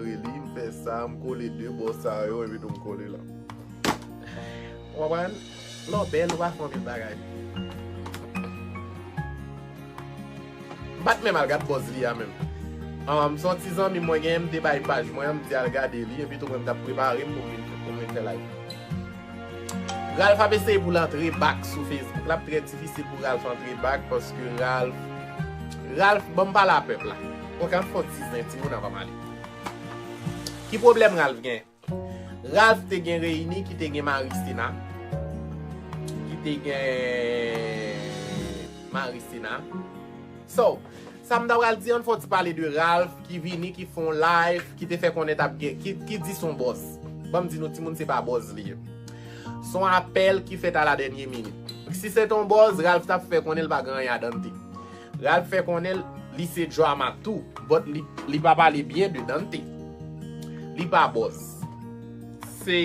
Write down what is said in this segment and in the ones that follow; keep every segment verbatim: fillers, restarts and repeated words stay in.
Reli, m fè sa, m kole de bò sa yo, epi tou m kole la. Ou konprann? Lè w bèl, ou pa fè anpil bagay. M pa t menm al gad buzz li a menm. Um, se yon ti zanmi mwen genyen, m te bay paj mwen an, m di al gade li, epi tou mwen m t ap prepare m pou m vin, pou m vin fè live. Ralph ap eseye pou l antre back sou Facebook. L ap trè difisil pou Ralph antre back paske Ralph, Ralph, ban m pale a pèp la. Ok, ann fè yon ti zen, timoun, anvan m ale. Ki pwoblèm Ralph gen? Ralph te gen Reyini ki te gen Maristina. Ki te gen Maristina. So, sa m ta pral di, ann fè yon ti pale de Ralph ki vini, ki fè yon live, ki te fè konnen t ap gen, ki, ki di se yon buzz. Ban m di nou, timoun, se pa buzz li ye. Se yon apèl ki fèt a la dènye minit. Si se te yon buzz, Ralph t ap fè konnen l pa gen anyen a Dante. Ralph fè konnen li se drama tou, but li, li pa pale byen de Dante. Li pa buzz. Se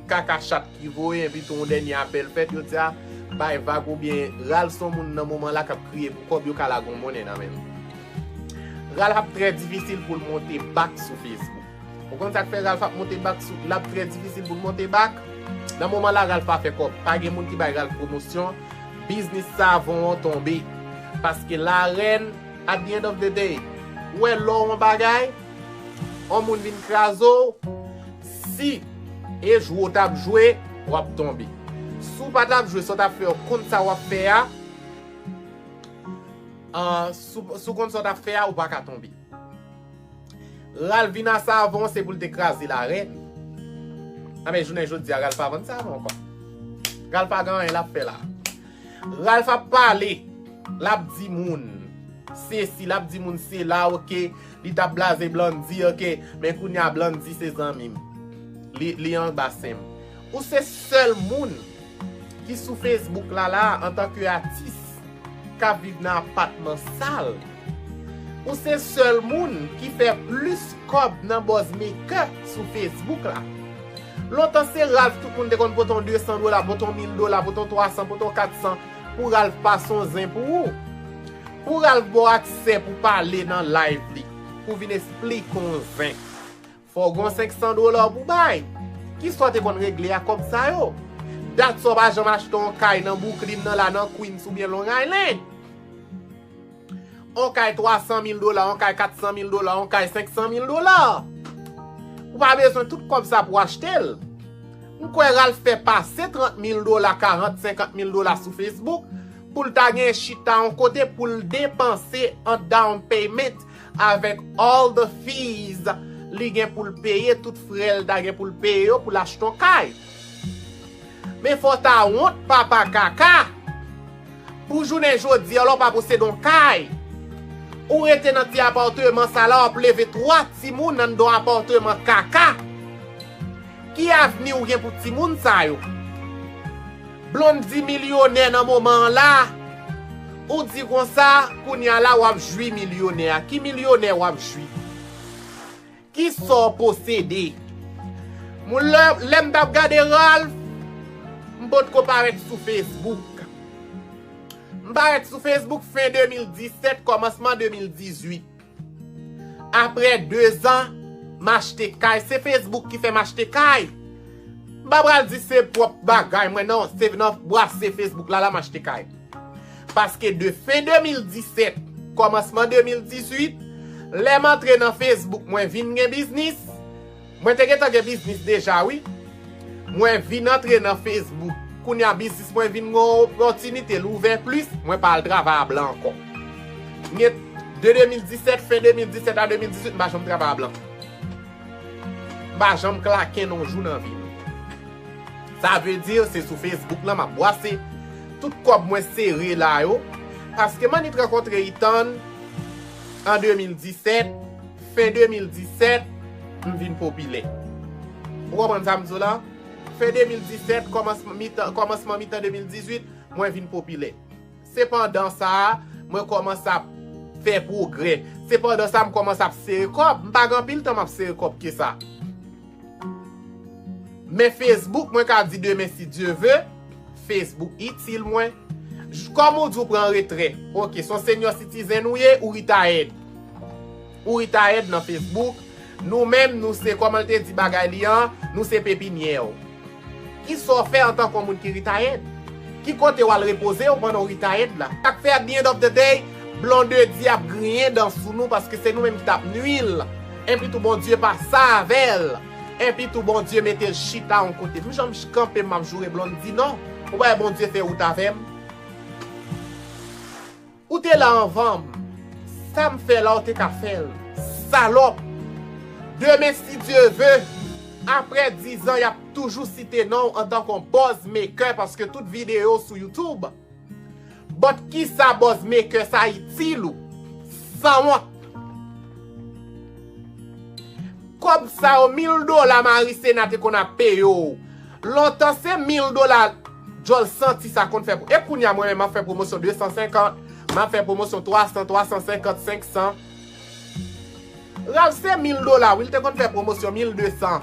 kaka chat ki voye, epi tou yon dènye apèl fèt, yo di a bay vag oubyen Ralph se yon moun nan moman la k ap kriye pou kòb, yo ka lage yon monnen nan men l. Ralph ap trè difisil pou l monte back sou Facebook. Ou konn sa k fè Ralph ap monte back sou, l ap trè difisil pou l monte back? Nan moman la, Ralph pa fè kòb. Pa gen moun ki bay Ralph pwomosyon. Biznis savon an tonbe. Paske larèn, at the end of the day, ou wè lè w yon bagay, yon moun vin kraze w, si e jwe w t ap jwe, w ap tonbe. Si w pa t ap jwe, sa w t ap fè, w konn sa w ap fè a, an, si w, si w konn sa w t ap fè a, ou pa ka tonbe. Ralph vin a savon, se pou l te kraze larèn. Anben, jounen jodi a, Ralph pa vann savon ankò. Ralph pa gen anyen l ap fè la. Ralph ap pale, l ap di moun sesi, l ap di moun sela, ok, li t ap blaze Blondy, ok, men kounye a Blondy se zanmi m. Li, li anba sen m. Ou se sèl moun ki sou Facebook la la, antanke atis, k ap viv nan apatman sal. Ou se sèl moun ki fè plis kòb nan Buzzmaker sou Facebook la. Lontan se Ralph tout moun te konn pote yon de san dola, pote yon mil dola, pote yon twa san, pote yon kat san pou Ralph pase yon zen pou ou. Pou Ralph ba w aksè pou pale nan live li, pou vin esplike yon zen. Fò w gen yon senk san dola pou bay. Kisa w te konn regle a kòb sa yo? Dat sa w pa janm achte yon kay nan Brooklyn nan la, nan Queens oubyen Long Island. Yon kay twa san mil dola, yon kay kat san mil dola, yon kay senk san mil dola. Ou pa bezwen tout kòb sa pou achte l. M kwè Ralph fè pase trant mil dola, karant, senkant mil dola sou Facebook pou l ta gen chita yon kote pou l depanse an down payment avèk all the fees li gen pou l peye, tout frè l ta gen pou l peye yo pou l achte yon kay. Men fò w ta wont papa kaka pou jounen jodi a lè w pa posede yon kay. Ou rete nan ti apatman sa la, w ap leve twa timoun anndan yon apatman kaka. Ki avni w gen pou timoun sa yo? Blondy milyonè nan moman an la. Ou di konsa, kounye a la w ap jwi milyonè a. Ki milyonè w ap jwi? Kisa w posede? Moun lè, lè m t ap gade Ralph, m potko parèt sou Facebook. M parèt sou Facebook fen de mil disèt, kòmansman de mil dizuit. Aprè de zan, m achte kay. Se Facebook ki fè m achte kay. M pa pral di se pwòp bagay mwen, non. Se nan bwase Facebook la, la m achte kay. Paske de fen de mil disèt, kòmansman de mil dizuit, lè m antre nan Facebook, mwen vin gen biznis. Mwen te gentan gen biznis deja, wi. Mwen vin antre nan Facebook. Kounye a, biznis mwen vin gen yon opòtinite, l ouvè plis, mwen pa al travay a blan ankò. M gen de de mil disèt, fen de mil disèt a de mil dizuit, m pa janm travay a blan. M pa janm klake nan yon jou nan vi m. Sa vle di, se sou Facebook lan m ap bwase tout kòb mwen sere la yo. Paske m annik rankontre Ethan an de mil disèt, fen de mil disèt, m vin popilè. Ou konprann sa m di w la? Fen de mil disèt, kòmansman mitan, kòmansman mitan de mil dizuit, mwen vin popilè. Se pandan sa a, mwen kòmanse ap fè pwogrè. Se pandan sa a, m kòmanse ap sere kòb. M pa gen anpil tan m ap sere kòb ke sa. Men Facebook, mwen ka di demen, si Dye ve, Facebook itil mwen. J-, kòm ou di w pran retrè. Ok, se yon senior citizen ou ye, ou retired. Ou retired nan Facebook. Nou menm, nou se, kòman l te di bagay li an, nou se pepinyè w. Kisa w fè antanke yon moun ki retired? Ki kote w al repoze w pandan w retired la? Sa k fè, at the end of the day, Blondedy ap griyen dan sou nou paske se nou menm ki t ap nui l. Epi tou Bondye pase avè l. Epi tou Bondye mete l chita yon kote. M janm kanpe, m ap joure Blondedy non. Ou pa wè Bondye fè wout avè m? Ou te la anvan m. Sa m fè la, ou te ka fè l. Salòp! Demen, si Dye ve, apre diz an, y ap toujou site non w antanke yon buzz maker paske tout videyo w sou YouTube. But kisa buzz maker sa itil ou? Sanwont! Kòb sa yo, mil dola Marisena te konn ap peye w. Lontan se mil dola djòl santi sa konn fè. E kounye a mwen menm m ap fè pwomosyon de san senkant, m ap fè pwomosyon twa san, twa san senkant, senk san. Ralph, se mil dola wi, l te konn fè pwomosyon mil de san.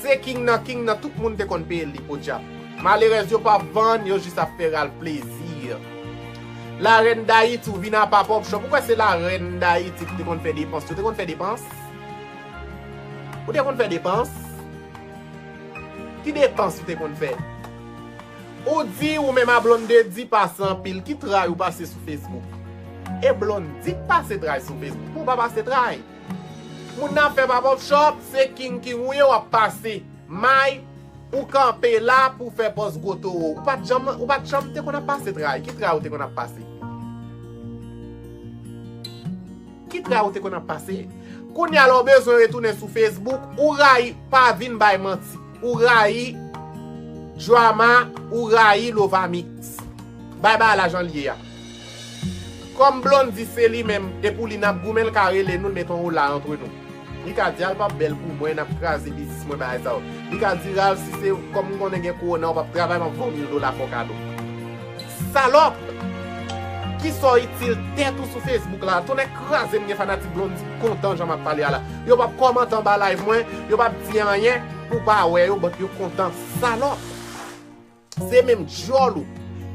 Se king nan, king nan, tout moun te konn peye li podyab. Malerèz yo p ap vann, yo jis ap fè Ralph plezi. Larèn Dayiti, ou vin a Papa Pop Shop. Ou kwè se Larèn Dayiti ki te konn fè depans? Ou te konn fè depans? Ou te konn fè depans? Ki depans ou te konn fè? Ou di ou menm a Blondedy pase anpil. Ki tray ou pase sou Facebook? E Blondedy k pase tray sou Facebook. Ou pa pase tray. Moun nan ap fè Papa Pop Shop, se king king ou ye, w ap pase. May, ou kanpe la pou fè pòz gwo towo. Ou pa t janm, ou pa t janm te konn ap pase tray. Ki tray ou te konn ap pase? Ki tray ou te konn ap pase? Kounye a la w bezwen retounen sou Facebook, ou rayi, pa vin bay manti. Ou rayi Drama, ou rayi Lovamix. Bay bagay la jan l ye a. Kòm Blondedy se li menm, e pou li n ap goumen, l ka rele nou, l met yon ola antre nou. Li ka di, "Al p ap bèl pou mwen, n ap kraze biznis mwen, bagay sa yo." Li ka di, "Ralph, si se kòm m konnen gen kowona, w p ap travay, m ap voye w mil dola fè w kado." Salòp! Kisa w itil tèt ou sou Facebook la? Tonnè kraze m, gen fanatik Blondedy kontan jan m ap pale a la. Yo p ap kòmante anba live mwen, yo p ap di anyen pou w pa wè yo, but yo kontan. Salòp! Se menm djòl ou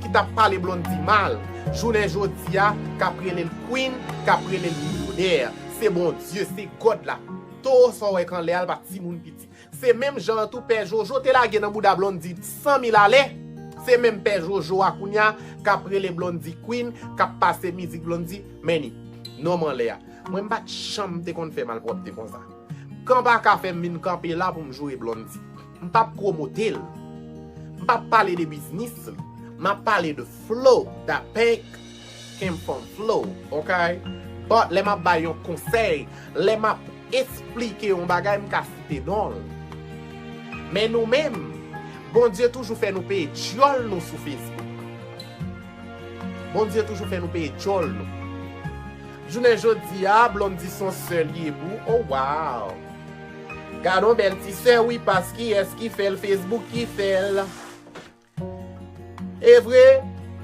ki t ap pale Blondedy mal, jounen jodi a, k ap rele l queen, k ap rele l milyonè. Se Bondye, se God la. Towo sa w wè k anlè a, l pa timoun piti. Se menm jan an tou Pè Jojo te lage nan bouda Blondedy san mil alè. Se menm Pè Jojo a kounye a k ap rele Blondedy queen, k ap pase mizik Blondedy, men ni nonm anlè a. Mwen m pa t janm te konn fè malpwòpte konsa. Kan pa ka fè m vin kanpe la pou m joure Blondedy. M p ap pwomote l. M p ap pale de biznis l. M ap pale de Flo, Da Bank came from Flo, ok? But lè m ap bay yon konsèy, lè m ap esplike yon bagay, m ka site non l. Men nou menm, Bondye toujou fè nou peye djòl nou sou Facebook. Bondye toujou fè nou peye djòl nou. Jounen jodi a, Blondedy se yon sè li ye pou, oh wow. Gad on bèl ti sè, wi, pas kiyès ki fè l, Facebook ki fè l. E vre,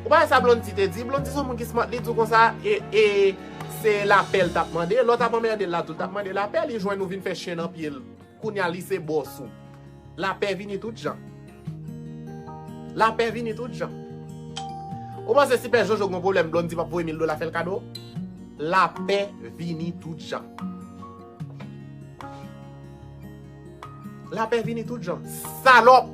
ou pa wè sa Blondedy te di? Blondedy se yon moun ki smart, li di w konsa, e, e se lapè l t ap mande. Lè w t ap anmède l la, tou l t ap mande lapè, li jwenn ou vin fè chen nan pye l. Kounye a, li se bòs ou. Lapè vini tout jan. Lapè vini tout jan. Ou panse si Pè Jojo gen yon pwoblèm, Blondedy p ap voye mil dola fè l kado? Lapè vini tout jan. Lapè vini tout jan. Salòp!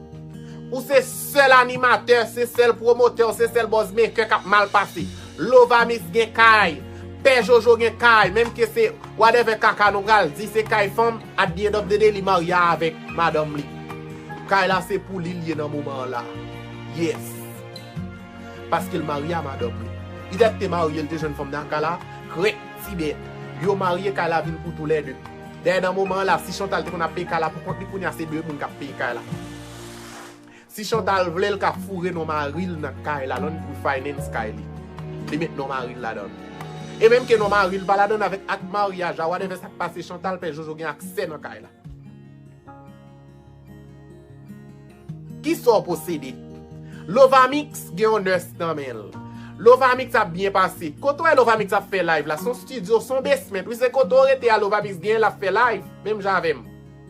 Ou se sèl animatè, se sèl pwomotè, ou se sèl buzz maker k ap mal pase. Lovamix gen kay, Pè Jojo gen kay, menm ke se whatever kaka nou pral di, se kay fanm, at the end of the day, li marye avèk madanm li. Kay la se pou li l ye nan moman an la. Yes. Paske l marye a madanm li. Petèt te marye, l te jwenn fanm nan kay la, krèk, ti bèt. Yo marye, kay la vin pou toulède. Dayè nan moman an la, si Chantal te konn ap peye kay la pou kont li, kounye a se de moun k ap peye kay la. Si Chantal vle, l ka foure non mari l nan kay la, l annik pou l finance kay li. Li met non mari l ladan l. E menm ke non mari l pa ladan l avèk ak maryaj la, whatever sa k pase, Chantal, Pè Jojo gen aksè nan kay la. Kisa w posede? Lovamix gen yon nurse nan men l. Lovamix ap byen pase. Kote w wè Lovamix ap fè live la? Se yon studio, se yon basement. Wi, se kote w rete a Lovamix genyen l ap fè live. Menm jan avè m.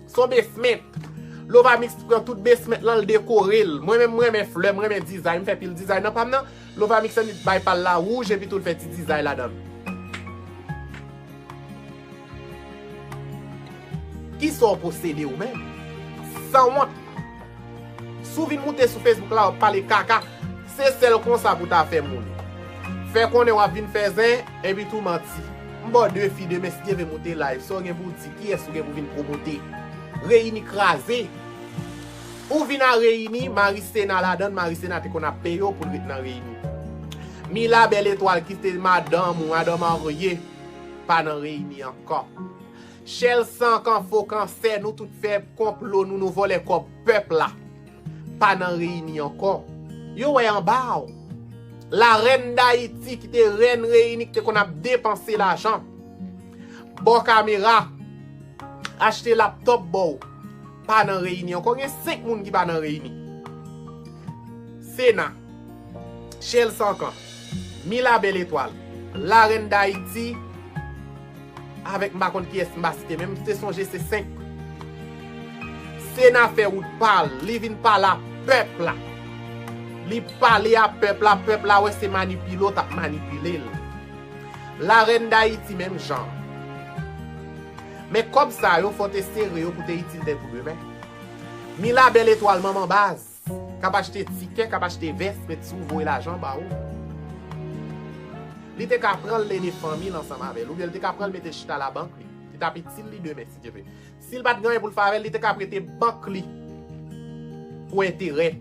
Se yon basement. Lovamix pran tout basement lan, l dekore l. Mwen menm, m renmen flè, m renmen dizay, m fè pil dizay nan pa m nan. Lovamix annik bay pa l la wouj, epi tou l fè ti dizay ladan l. Kisa w posede ou menm? Sanwont. Si w vin moute sou Facebook la, w ap pale kaka, se sèl konsa pou ta fè moun. Fè konnen w ap vin fè zen, epi tou manti. M ba w defi demen, si Dye vle, moute live. Sa w gen pou w di, kiyès ou gen pou vin pwomote? Reyini kraze. Ou vin a Reyini, Marisena ladan l, Marisena te konn ap peye w pou l ret nan Reyini. Mila Bèl Etwal ki te madanm ou, madanm marye, pa nan Reyini ankò. Chèl Sankan, fo kansè, nou tout fè konplo nou, nou vòlè kòb pèp la. Pa nan Reyini ankò. Yo wè anba w. Larèn Dayiti ki te rèn Reyini, ki te konn ap depanse lajan. Bò kamera, achte laptòp ba w. Pa nan Reyini ankò. Gen senk moun ki pa nan Reyini. Sena, Chèl Sankan, Mila Bèl Etwal, Larèn Dayiti, avèk m pa konn kiyès m pa site, men m te sonje se senk. Sena fè wout pa l, li vin pale a pèp la. Li pale a pèp la, pèp la wè se manipile w t ap manipile l. Larèn Dayiti menm jan. Men kòb sa yo, fò w te sere yo pou te itil tèt ou demen. Mila Bèl Etwal, manman baz, k ap achte tikè, k ap achte vès, met sou voye lajan ba ou. Li te ka pran l lene fanmi l ansanm avè l, oubyen li te ka pran l mete chita labank li. Li t ap itil li demen, si Dye vle. Si l pa t gen anyen pou l fè avè l, li te ka prete bank li pou enterè.